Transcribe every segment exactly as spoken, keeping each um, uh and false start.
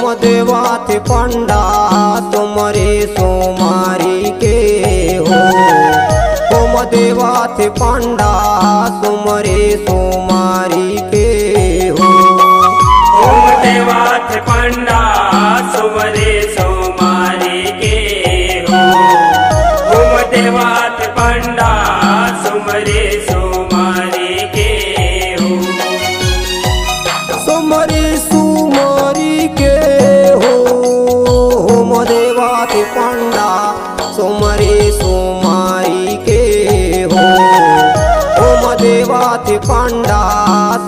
Home देवाथे पंडा Somare सोमारी के हो। होम देवाथे पंडा सोमरे सोमारी के हो। होम देवाथे पंडा सोमरे सोमारी के हो। होम देवाथे पंडा सोमरे सोमारी के हो। सोमरे सोमारी के हो। होम देवाथे पंडा सोमरे सोमारी के हो। होम देवाथे पंडा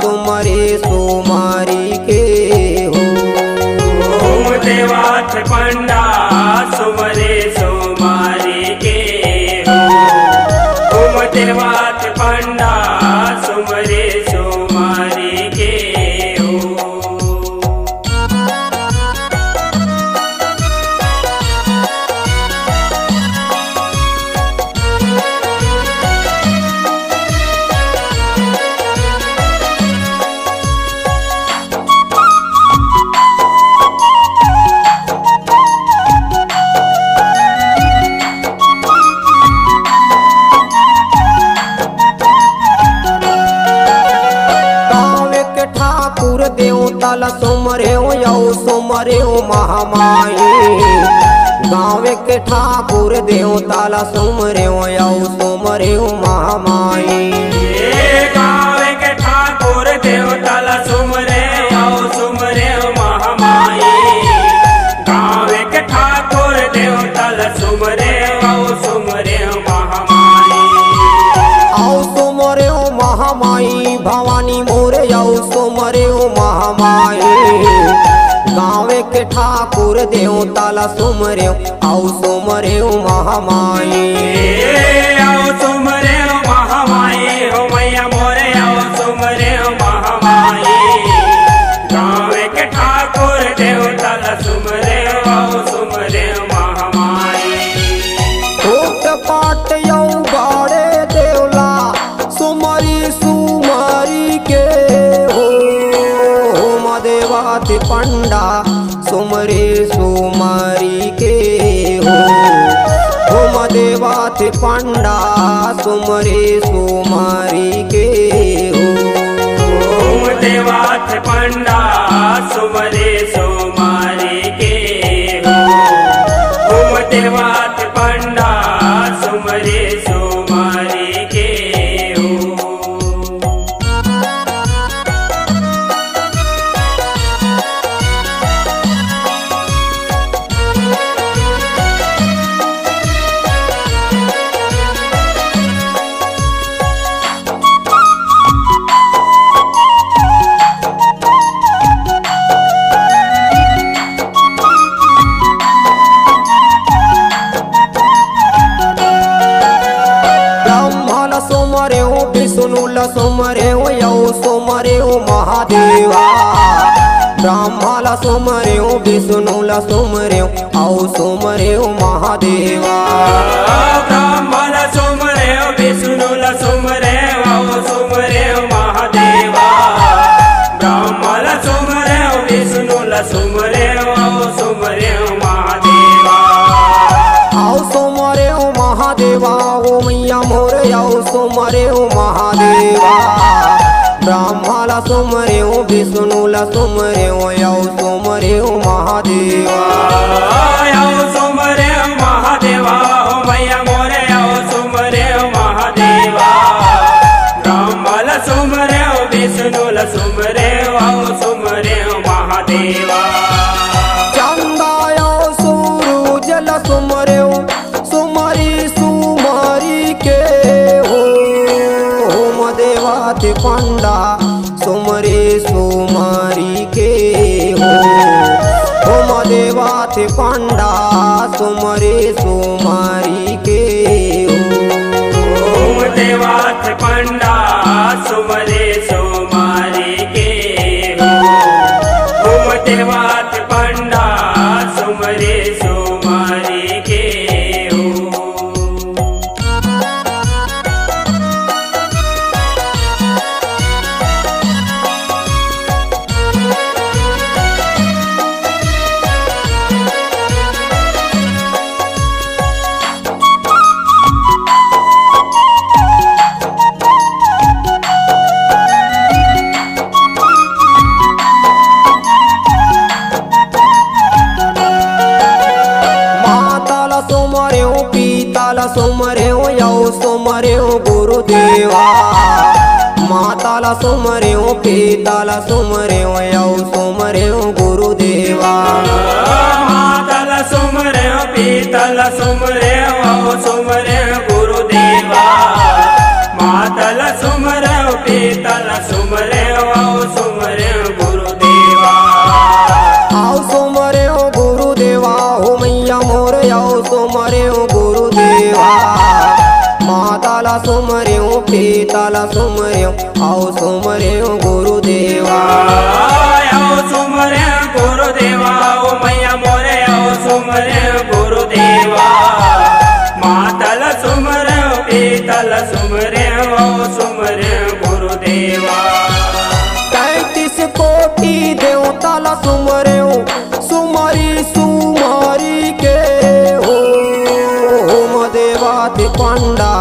सोमरे सोमारी के हो। होम देवाथे पंडा सोमरे सोमारी के हो। होम देवाथे पंडा सोमरे सोमारी के हो। गाँव के ठाकुर देवता ला सोमरेव, अउ सोमरेव महामाई। गाँव के ठाकुर देवता ला सोमरेव, अउ सोमरेव महामाई। ए गाँव के ठाकुर देवता ला सोमरेव, अउ सोमरेव महामाई। गाँव के ठाकुर देवता ला सोमरेव, अउ सोमरेव महामाई। अउ सोमरेव महामाई भवानी मोरे, अउ सोमरेव महामाई। गाँव के ठाकुर देवता ला सोमरेव, अउ सोमरेव महामाई। ए, अउ सोमरेव महामाई, हो मैया मोरे, अउ सोमरेव महामाई। गाँव के ठाकुर देवता ला सोमरेव, अउ सोमरेव महामाई। कोट पाट अउ बाड़े देवला, सोमरी सोमारी के हो। होम देवाथे पंडा सोमरे सोमारी के हो। होम देवाथे पंडा सोमरे सोमारी के हो। होम देवाथे पंडा सोमरे सोमारी के हो। होम देवाथे पंडा सोमरे सोमारी के हो। ब्रह्मा ला सोमरेव, विष्णु ला सोमरेव, अउ सोमरेव महादेवा। ब्रह्मा ला सोमरेव, विष्णु ला सोमरेव, अउ सोमरेव महादेवा। ब्रह्मा ला सोमरेव, विष्णु ला सोमरेव, अउ सोमरेव महादेवा। ब्रह्मा ला सोमरेव, विष्णु ला सोमरेव, अउ सोमरेव महादेवा। अउ सोमरेव महादेवा, ओ मैया मोरे, अउ सोमरेव महादेवा। ब्रह्मा ला सोमरेव, विष्णु ला सोमरेव, अउ सोमरेव महादेवा। अउ सोमरेव महादेवा, ओ मैया मोरे, अउ सोमरेव महादेवा। ब्रह्मा ला सोमरेव, विष्णु ला सोमरेव, अउ सोमरेव महादेवा। चंदा अउ सूरज ला सोमरेव, सोमरी सोमारी के हो। होम देवाथे पंडा सोमरे सोमारी के हो। होम देवाथे पंडा सोमरे सोमारी के हो। होम देवाथे पंडा सोमरे सोमारी के हो। होम देवाथे पंडा सोमरे सोमारी के हो। सुमरेव पीतल सुमरेव अउ सुमरेव गुरुदेवा। मातल सुमरेव पीतल सुमरेव अउ सुमरेव गुरुदेवा। मातल सुमरेव पीतल सुमरेव अउ सुमरेव गुरुदेवा। अउ सुमरेव गुरुदेवा हो मैया मोर अउ सुमरेव गुरुदेवा। मातल सुमरेव पीतल सुमरेव अउ सुमरेव गुरुदेवा। अउ सुमरेव गुरुदेवा ओ मैया मोरे अउ सुमरेव गुरुदेवा। मातल सुमरेव पीतल सुमरेव अउ सुमरेव गुरुदेवा। तैंतीस कोटि देवतल सुमरेव सुमरी सुमरी के हो। होम देवात पंडा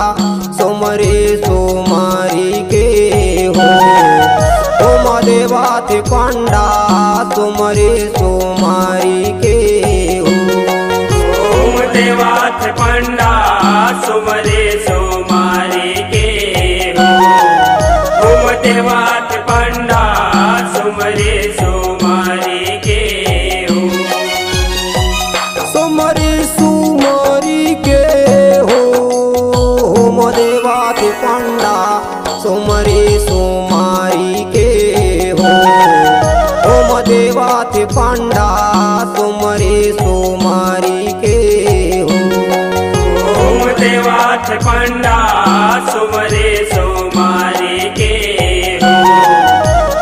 सुमरे सुमरी के हो। होम देवात पंडा सुमरे सुमरी के हो। होम देवात पंडा सुमरे सुमरी के हो। होम देवात पंडा सुमरे सुमरी के हो। सुमरी सुमरी के हो। होम देवात पंडा सुमरे सुमरी के हो। होम देवात पंडा सुमरे सुमरी के हो। होम देवात पंडा सुमरे सुमरी के हो।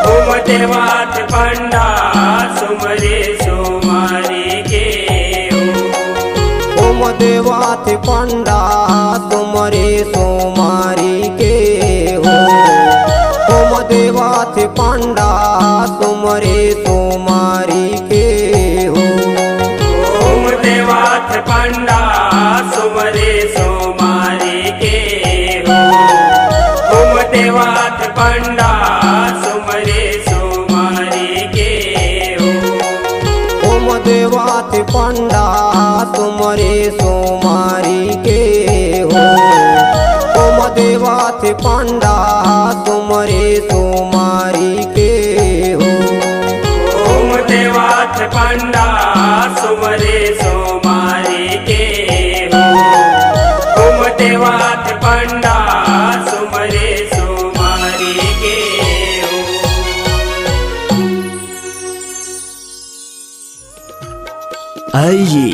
होम देवात पंडा सुमरे सुमरी के हो। होम देवात पंडा सुमरे सुमरी के हो। होम देवात पंडा सुमरे सुमरी के हो। होम देवात पंडा सुमरे सुमरी के हो। होम देवात पंडा सुमरे सुमरी के हो। होम देवात पंडा सुमरे सुमरी के हो। होम देवात पंडा सुमरे सुमरी के हो। होम देवात पंडा सुमरे सुमरी के हो। होम देवात पंडा सुमरे सुमरी के हो। आइए,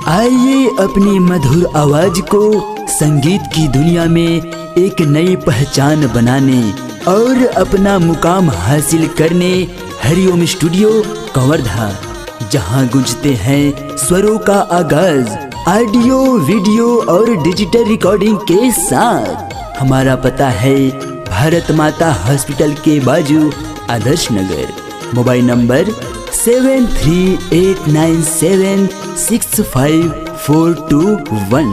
आइए अपनी मधुर आवाज को संगीत की दुनिया में एक नई पहचान बनाने और अपना मुकाम हासिल करने हरिओम स्टूडियो कवर्धा, जहां गूंजते हैं स्वरों का आगाज ऑडियो, वीडियो और डिजिटल रिकॉर्डिंग के साथ। हमारा पता है भारत माता हॉस्पिटल के बाजू, Adarsh Nagar. Mobile number seven three eight nine seven six five four two one।